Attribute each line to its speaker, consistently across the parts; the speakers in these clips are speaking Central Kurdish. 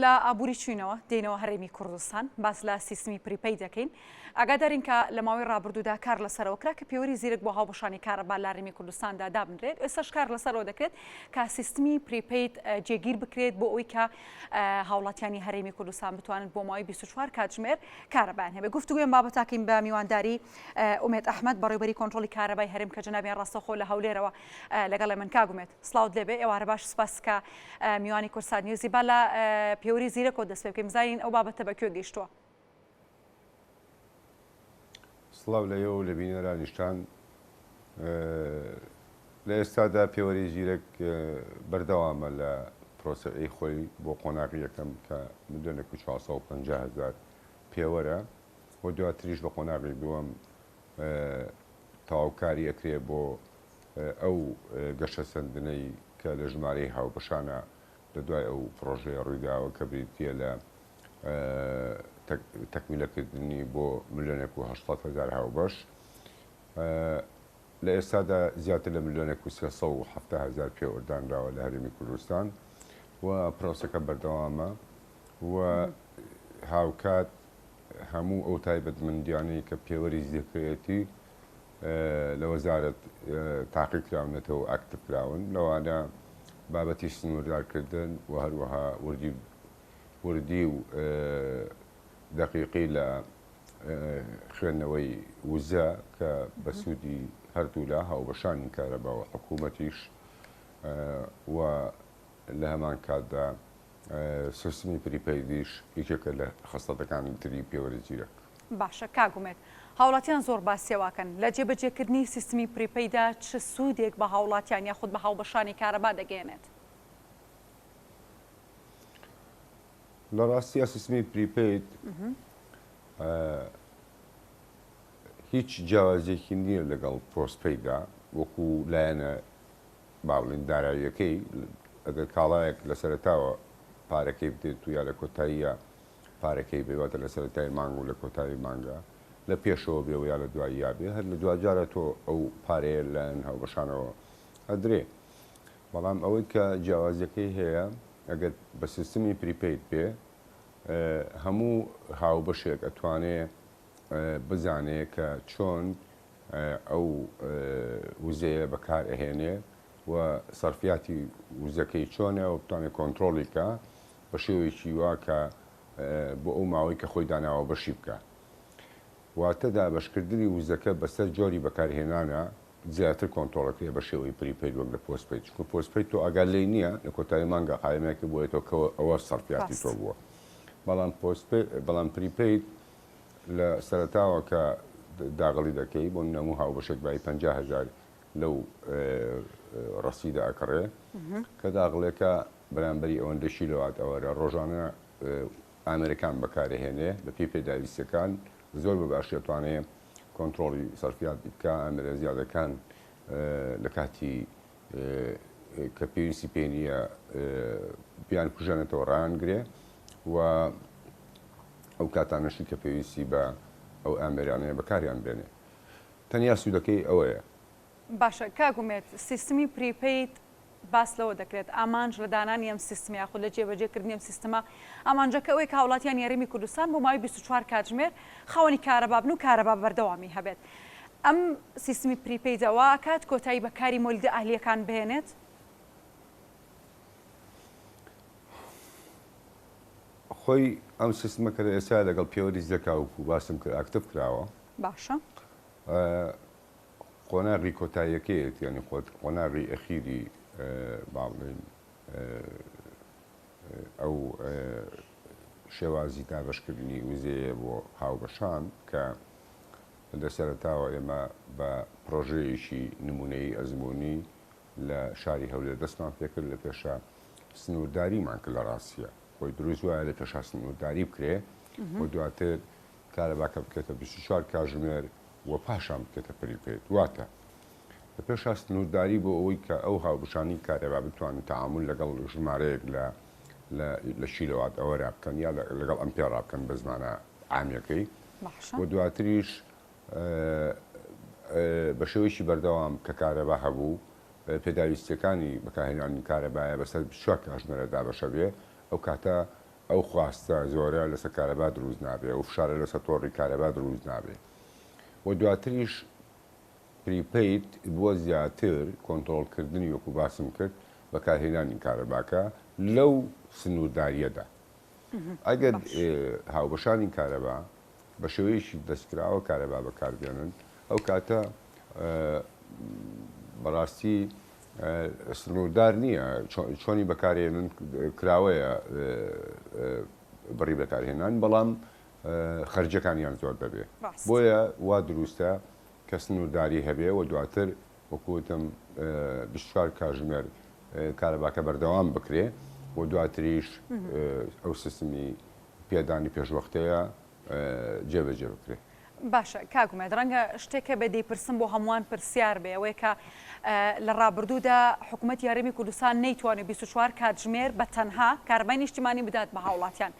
Speaker 1: لە ئابووری چوینەوە دێینەوە هەرێمی کوردستان، باس لە سیستمی prepaid دەکەین. ئاگادارین کە لە ماوەی ڕابردوودا کار لەسەرەوە کرا کە پێوەری زیرەک بۆ هاوبەشانی کارەبا لە هەرێمی کوردستاندا دابنرێت، ئێستاش کار لەسەرەوە دەکرێت کە سیستمی prepaid جێگیر بکرێت بۆ ئەوەی کە هاوڵاتیانی هەرێمی کوردستان بتوانن بۆ ماوەی 24 کاتژمێر کارەبایان هەبێت. گفتوگۆی ئەم بابەتە ئەکەین بە میوانداری ئومێد ئەحمەد، بەڕێوبەری کۆنترۆڵی کارەبای هەرێم کە جەنابیان ڕاستەوخۆ لە هەولێرەوە لەگەڵ ئێمەن. کاک ئومێد سڵاوت لێبێ، ئێوارە باش، سوپاس کە میوانی کوردسات نیوزی. با لە پێوەری زیرەکەوە دەست پێ بکەین بزانین ئەو بابەتە بە کوێ گەیشتووە.
Speaker 2: سڵاو لە ئێوە و لە بینەرانیشتان. لە ئێستادا پێوەری زیرەک بەردەوامە لە پرۆسەی خۆی بۆ قۆناغی یەکەم کە ملیۆنێک و 450 هەزار پێوەرە و دواتریش لە قۆناغی دووەم تەواوکاری ئەکرێ بۆ ئەو گەشەسەندنەی کە لە ژمارەی هاوبەشانە لە دوای ئەو پڕۆژەیە ڕوویداوە کە بریتییە لە تەکمیلەکردنی بۆ ملیۆنێک و 800 هەزار هاوبەش. لە ئێستادا زیاتر لە ملیۆنێک و 370 هەزار پێوەر دانراوە لە هەرێمی کوردستان و پرۆسەکە بەردەوامە و هاوکات هەموو ئەو تایبەتمەندیانەی کە پێوەری زیرەکەیەتی لە وەزارەت تاقیکراونەتەوە و ئاکتیڤ کراون، لەوانە بابەتی سنووردارکردن و هەروەها وردی وردی و دەقیقی لە خوێندنەوەی وزە کە بە سوودی هەردوولا هاوبەشانی کارەبا و حکوومەتیش و لە هەمان کاتدا سیستمی prepaid یش یەکێکە لە خەسڵەتەکانی تری پێوەری زیرەک.
Speaker 1: باشە کاک ئومێد، هاوڵاتیان زۆر باسی ئەوە ئەکەن، لە جێبەجێکردنی سیستمی prepaid دا چ سوودێک بە هاوڵاتیان یاخود بە هاوبەشانی کارەبا دەگەیەنێت؟
Speaker 2: لە ڕاستیا سیستمی prepaid هیچ جیاوازیەکی نییە لەگەڵ postpaid دا وەکو لایەنە با بڵێین داراییەکەی، ئەگەر کاڵایەک لە سەرەتاوە پارەکەی بدەیت و یا لە کۆتاییا پارەکەی بێ، واتە لە سەرەتای مانگ و لە کۆتایی مانگا، لە پێشەوە بێ و یا لە دواییا بێ، هەر لە دواجارا تۆ ئەو پارەیە لەلایەن هاوبەشانەوە ئەدرێ. بەڵام ئەوەی کە جیاوازیەکەی هەیە ئەگەر بە سیستمی prepaid بێ هەموو هاوبەشێک ئەتوانێ بزانێ کە چۆن ئەو وزەیە بەکار ئەهێنێ و سەرفیاتی وزەکەی چۆنە و بتوانێت کۆنترۆڵی کا بە شێوەیەکی وا کە بۆ ئەو ماوەی کە خۆی داناوە بەشی بکا. واتە دابەشکردنی وزەکە بەسەر جۆری بەکارهێنانە زیاتر کۆنترۆڵ ئەکرێ بە شێوەی prepaid وەک لە postpaid چونکە postpaid تۆ ئاگات لێی نییە لە کۆتایی مانگا قایمێکە بۆیەتەوە کە ئەوە سەرفیاتی تۆ بووە بەڵام postpaid بەڵام prepaid لە سەرەتاوە کە داغڵی دەکەی بۆ نموونە هاوبەشێک بای 50 هەزار لەو ڕەسیدە ئەکڕێ کە داغڵێکە بەرامبەری ئەوەندە کیلۆوات ئەوەرە ڕۆژانە ئامێرەکان بەکارەهێنێ بە پێی پێداویستیەکان زۆر بە باشی ئەتوانێ کۆنترۆڵی سەرفیاتی بکا ئامێرە زیادەکان لە کاتی کە پێویستی پێ نییە بیان کوژێنێتەوە ڕایانگرێ و ئەو کاتانەشی کە پێویستی بە ئەو ئامێرانەیە بەکاریان بێنێ تەنیا سوودەکەی ئەوەیە.
Speaker 1: باشە کاک ئومێد سیستمی prepaid باس لەوە دەکرێت ئامانج لە دانانی ئەم سیستمە یاخود لە جێبەجێکردنی ئەم سیستمە ئامانجەکە ئەوەیە کە هاوڵاتیانی هەرێمی کوردستان بۆ ماوەی 24 کاتژمێر خاوەنی کارەبا بن و کارەبا بەردەوامی هەبێت. ئەم سیستمی prepaid ە وا ئەکات کۆتایی بە کاری مۆلیدە ئەهلییەکان بهێنێت؟
Speaker 2: خۆی ئەم سیستمە کە لە ئێستا لەگەڵ پێوەری زەکا وەکو باسم کرد ئاکتڤ کراوە.
Speaker 1: باشە.
Speaker 2: قۆناغی کۆتاییەکەیەتی یانی قۆناغی ئەخیری با بڵێین ئەو شێوازی دابەشکردنی وزەیە بۆ هاوبەشان کە لە سەرەتاوە ئێمە بە پرۆژەیەکی نمونەیی ئەزموونی لە شاری هەولێر دەستمان پێکرد لە پێشا سنوورداریمان کرد لە ڕاستیە خۆی دروست وایە لە پێشا سنوورداری بکرێ و دواتر کارەباکە بکرێتە 24 کاژمێر و پاشان بکرێتە prepaid واتە لە پێشا سنوورداری بۆ ئەوەی کە ئەو هاوبەشانی کارەبا بتوانن تەعامول لەگەڵ ژمارەیەک لە لە لە کیلۆوات ئەوەرا بکەن یا لەگەڵ ئەمپێرا بکەن بە زمانە عامیەکەی
Speaker 1: باشە.
Speaker 2: و دواتریش بە شێوەیەکی بەردەوام کە کارەبا هەبوو پێداویستیەکانی بەکارهێنانی کارەبایە بەسەر 24 کاژمێرە دابەشە بێ ئەو کاتە. ئەو خواستە زۆرە لەسەر کارەبا دروست نابێ، ئەو فشارە لەسەر تۆڕی کارەبا دروست نابێ و دواتریش prepaid بۆ زیاتر کۆنترۆڵکردنی وەکو باسم کرد بەکارهێنانی کارەباکە لەو سنووردارییەدا. ئەگەر هاوبەشانی کارەبا بە شێوەیەکی دەستکراوە کارەبا بەکاربێنن ئەو کاتە بەڕاستی سنووردار نییە چۆنی بەکارێنن کراوەیە بڕی بەکارهێنان بەڵام خەرجەکانیان زۆر دەبێ بۆیە وا دروستە کە سنوورداری هەبێ و دواتر وەکو وتم 24 کاژمێر کارەباکە بەردەوام بکرێ و دواتریش ئەو سیستمی پێدانی پێشوەختەیە جێبەجێ بکرێ.
Speaker 1: باشە کاک ئومێد ڕەنگە شتێک هەبێ دەیپرسم بۆ هەمووان پرسیار بێ ئەوەیە کە لە ڕابردوودا حکوومەتی هەرێمی کوردستان نەیتوانی 24 کاتژمێر بە تەنها کارەبای نیشتیمانی بدات بە هاوڵاتیان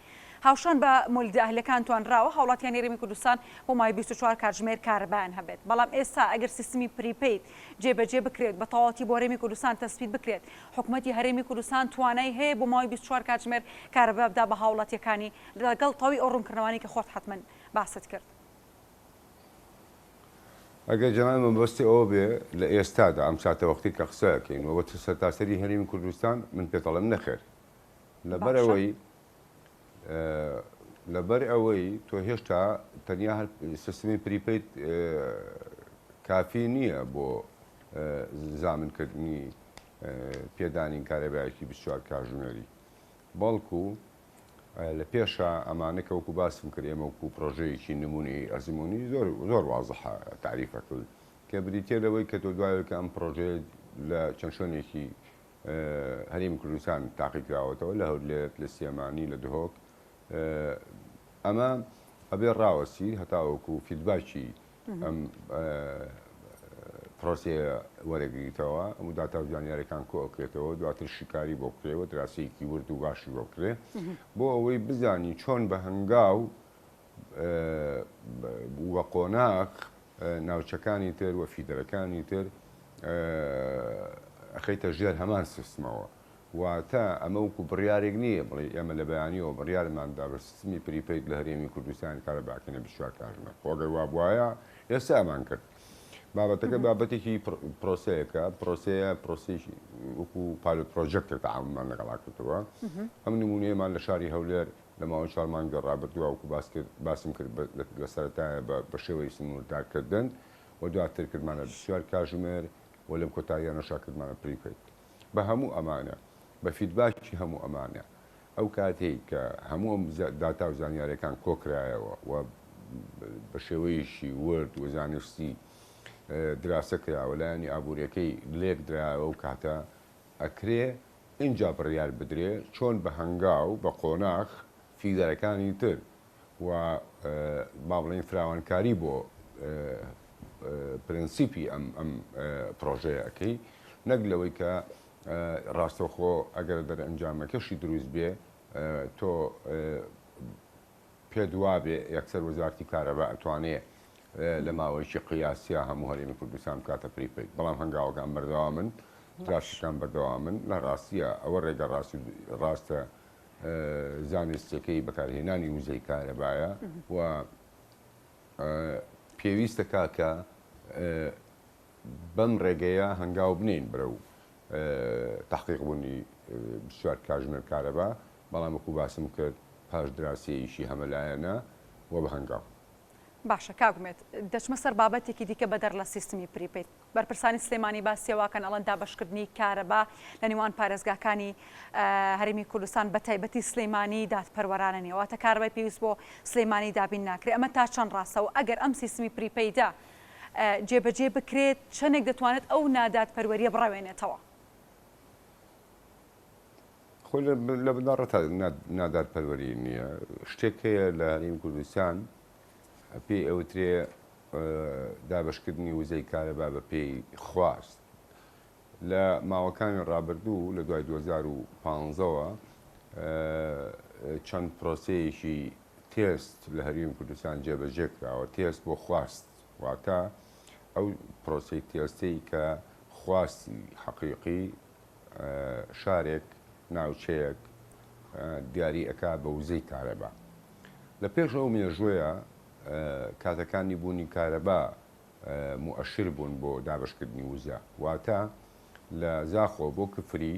Speaker 1: هاوشان بە مۆلیدە ئەهلیەکان توانراوە هاوڵاتیانی هەرێمی کوردستان بۆ ماوەی 24 کاتژمێر کارەبایان هەبێت بەڵام ئێستا ئەگەر سیستمی prepaid جێبەجێ بکرێت بە تەواوەتی بۆ هەرێمی کوردستان تەسبیت بکرێت حکوومەتی هەرێمی کوردستان توانای هەیە بۆ ماوەی 24 کاتژمێر کارەبا بدا بە هاوڵاتیەکانی لەگەڵ تەواوی ئەو ڕوونکردنەوانەی کە خۆت حەتمەن باست کرد.
Speaker 2: ئەگەر جەنابت مەبەستی ئەوە بێ لە ئێستادا ئەم ساتەوەختەی کە قسە ئەکەین و بە سەرتاسەری هەرێمی کوردستان من پێت ئەڵێم نەخێر لەبەر
Speaker 1: باشە.
Speaker 2: ئەوەی لەبەر ئەوەی تۆ هێشتا تەنیا هەر سیستمی prepaid کافی نییە بۆ زامنکردنی پێدانی کارەبایەکی 24 کاژمێری بەڵکو لە پێشا ئەمانە کە وەکو باسم کرد ئێمە وەکو پرۆژەیەکی نمونەی ئەزموونی زۆر زۆر وازحە تاریفە کرد کە بریتە لەوەی کە تۆ دوایەوە کە ئەم پرۆژەیە لە چەند شوێنێکی هەرێمی کوردستان تاقیکراوەتەوە لە هەولێر لە سلێمانی لە دهۆک ئەمە ئەبێ ڕاوەستی هەتاوەکو feedback ی ئەم پرۆسەیە وەرەگریتەوە و داتا و زانیاریەکان کۆ ئەکرێتەوە دواتر شیکاری بۆ بکرێ و دراسەیەکی ورد و باشی بۆ بکرێ بۆ ئەوەی بزانی چۆن بە هەنگاو و قۆناغ ناوچەکانی تر و feeder ەکانی تر ئەخەیتە ژێر هەمان سیستمەوە. واتە ئەمە وەکو بڕیارێک نییە بڵێی ئێمە لە بەیانیەوە بڕیارمان دا بە سیستمی prepaid لە هەرێمی کوردستان کارەباکەینە 24 کاژمێر. خۆ ئەگەر وابوایە ئێستا ئەمان کرد. بابەتەکە بابەتێکی پرۆسەیەکە، پرۆسەیە پرۆسەیەکی وەکو pilot project ێک تەعامولمان لەگەڵا کردووە. ئەم نموونەیەمان لە شاری هەولێر لە ماوەی چوار مانگی ڕابردووە وەکو باس کرد باسم کرد لە سەرەتایە بە شێوەی سنووردارکردن و دواتر کردمانە 24 کاژمێر و لەم کۆتاییانەشا کردمانە prepaid. بە هەموو ئەمانە، بە feedback ی هەموو ئەمانە، ئەو کاتەی کە هەموو ئەم داتا و زانیاریەکان کۆکرایەوە و بە شێوەیەکی ورد و زانستی دراسە کراوە، لایەنی ئابووریەکەی لێک درایەوە، ئەو کاتە ئەکرێ ئینجا بڕیار بدرێ چۆن بە هەنگاو، بە قۆناخ feeder ەکانی تر و با بڵێین فراوانکاری بۆ پرەنسیپی ئەم ئەم پرۆژەیە ئەکەی نەک لەوەی کە ڕاستەوخۆ ئەگەر دەرئەنجامەکەشی دروست بێ تۆ پێت وابێ یەکسەر وەزارتی کارەبا ئەتوانێ لە ماوەیەکی قیاسیا هەموو هەرێمی کوردستان بکاتە prepaid بەڵام هەنگاوەکان بەردەوامن دراسەکان بەردەوامن لە ڕاستیە ئەوە ڕێگە ڕاست ڕاستە زانستیەکەی بەکارهێنانی وزەی کارەبایە و پێویستە کاکە بەم ڕێگەیە هەنگاو بنێین بەرەو تەحقیق بوونی 24 کاژمێر کارەبا، بەڵام وەکو باسم کرد پاش دراسەیەکی هەمەلایەنە و بە هەنگاو.
Speaker 1: باشە کاک ئومێد دەچمە سەر بابەتێکی دیکە بەدەر لە سیستمی prepaid. بەرپرسانی سلێمانی باسی ئەوەکەن ئەڵێن دابەشکردنی کارەبا لە نێوان پارێزگاکانی هەرێمی کوردستان بە تایبەتی سلێمانی دادپەروەرانە نییە واتە کارەبای پێویست بۆ سلێمانی دابین ناکرێت ئەمە تا چەند ڕاستە و ئەگەر ئەم سیستمی prepaid ە جێبەجێ بکرێت چەندێک دەتوانێت ئەو نادادپەروەریە بڕەوێنێتەوە؟
Speaker 2: خۆ لە بنەڕەتا نادادپەروەری نییە شتێک هەیە لە هەرێمی کوردستان پێی ئەوترێ دابەشکردنی وزەی کارەبا بە پێی خواست. لە ماوەکانی ڕابردوو لە دوای 2015ەوە چەند پرۆسەیەکی تێست لە هەرێمی کوردستان جێبەجێ کراوە، تێست بۆ خواست، واتە ئەو پرۆسەی تێستەی کە خواستی حەقیقی شارێک، ناوچەیەک. دیاری ئەکا بە وزەی کارەبا. لە پێش ئەو مێژووەیە کاتەکانی بوونی کارەبا موئەشیر بوون بۆ دابەشکردنی وزە، واتە لە زاخۆ بۆ کفری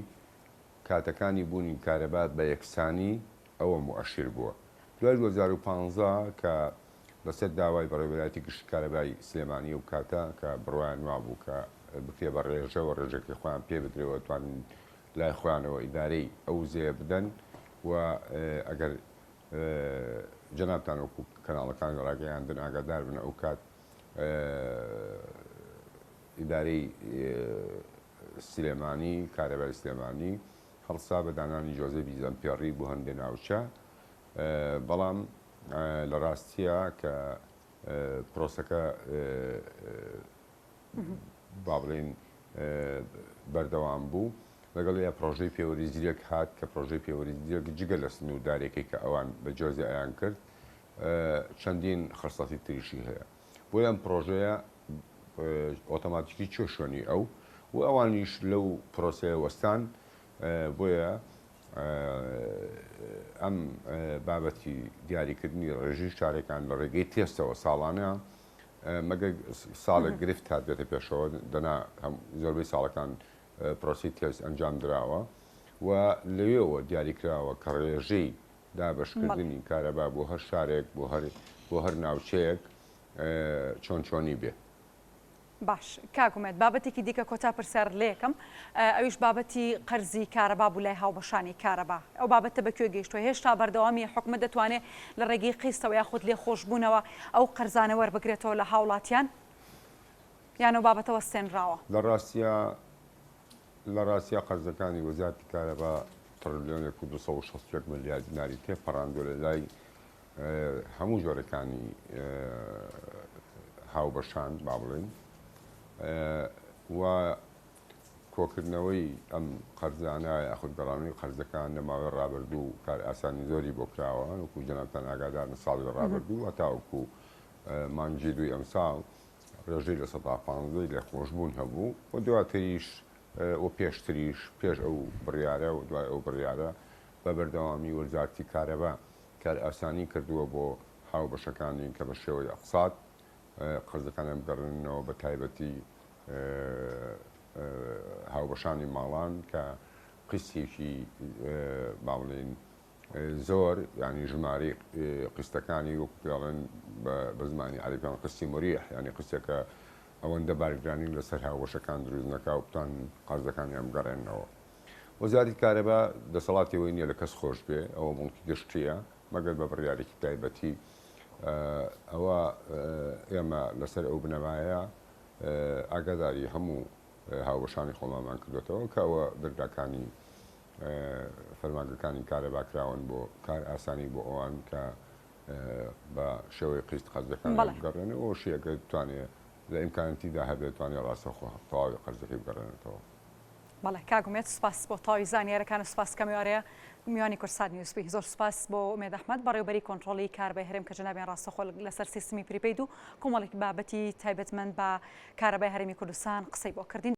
Speaker 2: کاتەکانی بوونی کارەبا بە یەکسانی ئەوە موئەشیر بووە. دوای 2015 کە لەسەر داوای بەڕێوەبەرایەتی گشتی کارەبای سلێمانی ئەو کاتە کە بڕوایان وابوو کە بکرێ بە ڕێژە و ڕێژەکەی خۆیان پێ بدرێ و توانن لای خۆیانەوە ئیدارەی ئەو وزەیە بدەن و ئەگەر جەنابتان وەکو کەناڵەکانی ڕاگەیاندن ئاگادار بن ئەو کات ئیدارەی سلێمانی کارەبای سلێمانی هەڵسا بە دانانی جۆزەی بیزەمپێڕی بۆ هەندێ ناوچە بەڵام لە ڕاستیە کە پرۆسەکە با بڵێین بەردەوام بوو لەگەڵ پرۆژەی پێوەری زیرەک هات کە پرۆژەی پێوەری زیرەک جگە لە سنووردارێکی کە ئەوان بە جۆزی ئەیان کرد چەندین خەسڵەتی تریشی هەیە بۆیە ئەم پرۆژەیە ئۆتۆماتیکی چۆ شوێنی ئەو و ئەوانیش لەو پرۆسەیە وەستان بۆیە ئەم بابەتی دیاریکردنی ڕێژەی شارەکان لە ڕێگەی تێستەوە ساڵانە مەگەر ساڵێک گرفت هاتبێتە پێشەوە دەنا زۆربەی ساڵەکان پرۆسی تێست ئەنجام دراوە و لەوێوە دیاریکراوە کە ڕێژەی دابەشکردنی کارەبا بۆ هەر شارێک بۆ هەر بۆ هەر ناوچەیەک چۆن چۆنی بێ.
Speaker 1: باش کاک ئومێد بابەتێکی دیکە کۆتا پرسیارت لێکەم ئەویش بابەتی قەرزی کارەبا بوو لای هاوبەشانی کارەبا ئەو بابەتە بە کوێ گەیشتووە هێشتا بەردەوامی حکومەت دەتوانێت لە ڕێگەی قیستەوە یاخود لێخۆشبوونەوە ئەو قەرزانە وەربگرێتەوە لە هاوڵاتیان یان ئەو بابەتە وەستێنراوە؟
Speaker 2: لە ڕاستیا لە ڕاستیا قەرزەکانی وەزارەتی کارەبا تڕلیۆنێک و 261 ملیار دیناری تێپەڕاندووە لە لای هەموو جۆرەکانی هاوبەشان با بڵێین و کۆکردنەوەی ئەم قەرزانە یاخود گەڕانەوەی قەرزەکان لە ماوەی ڕابردوو کارئاسانی زۆری بۆ کراوە وەکو جەنابتان ئاگادارن ساڵی ڕابردوو هەتاوەکو مانگی دووی ئەمساڵ ڕێژەی 15% لێخۆشبوون هەبوو و دواتریش و پێشتریش پێش ئەو بڕیارە و دوای ئەو بڕیارە بە بەردەوامی وەزارەتی کارەبا کارئاسانی کردووە بۆ هاوبەشەکانی کە بە شێوەی ئەقسات قەرزەکانیان بگەڕێننەوە بە تایبەتی هاوبەشانی ماڵان کە قیستێکی با بڵێین زۆر ینی ژمارەی قیستەکانی وەکو پێڵێن بە زمانی عەرەبیان قستی مریح ینی قستێکە ئەوەندە بارگرانی لەسەر هاوبەشەکان دروست نەکا و بتوانن قەرزەکانیان بگەڕێننەوە. وەزارەتی کارەبا دەسەڵاتی ئەوەی نییە لە کەس خۆش بێ، ئەوە موڵکی گشتییە، مەگەر بە بڕیارێکی تایبەتی. ئەوە ئێمە لەسەر ئەو بنەمایە ئاگاداری هەموو هاوبەشانی خۆمانمان کردۆتەوە کە ئەوە دەرگاکانی فەرمانگەکانی کارەبا کراون بۆ کار ئاسانی بۆ ئەوان کە بە شێوەی قیست قەرزەکانیان بگەڕێنەوە، ئەوەشی ئەگەر بتوانێ لە ئیمکانەتیدا هەبێت توانێ ڕاستەوخۆ تەواوی قەرزەکەی بگەڕێنێتەوە.
Speaker 1: بەڵێ کاک ئومێد سوپاس بۆ تەواوی زانیارەکانت سوپاس کە میوارەیە میوانی کوردسات نیوز بووی زۆر سوپاس بۆ ئومێد ئەحمەد بەڕێوبەری کۆنترۆڵی کارەبای هەرێم کە جەنابیان ڕاستەوخۆ لەسەر سیستمی prepaid و کۆمەڵێک بابەتی تایبەتمەند بە کارەبای هەرێمی کوردستان قسەی بۆ کردین.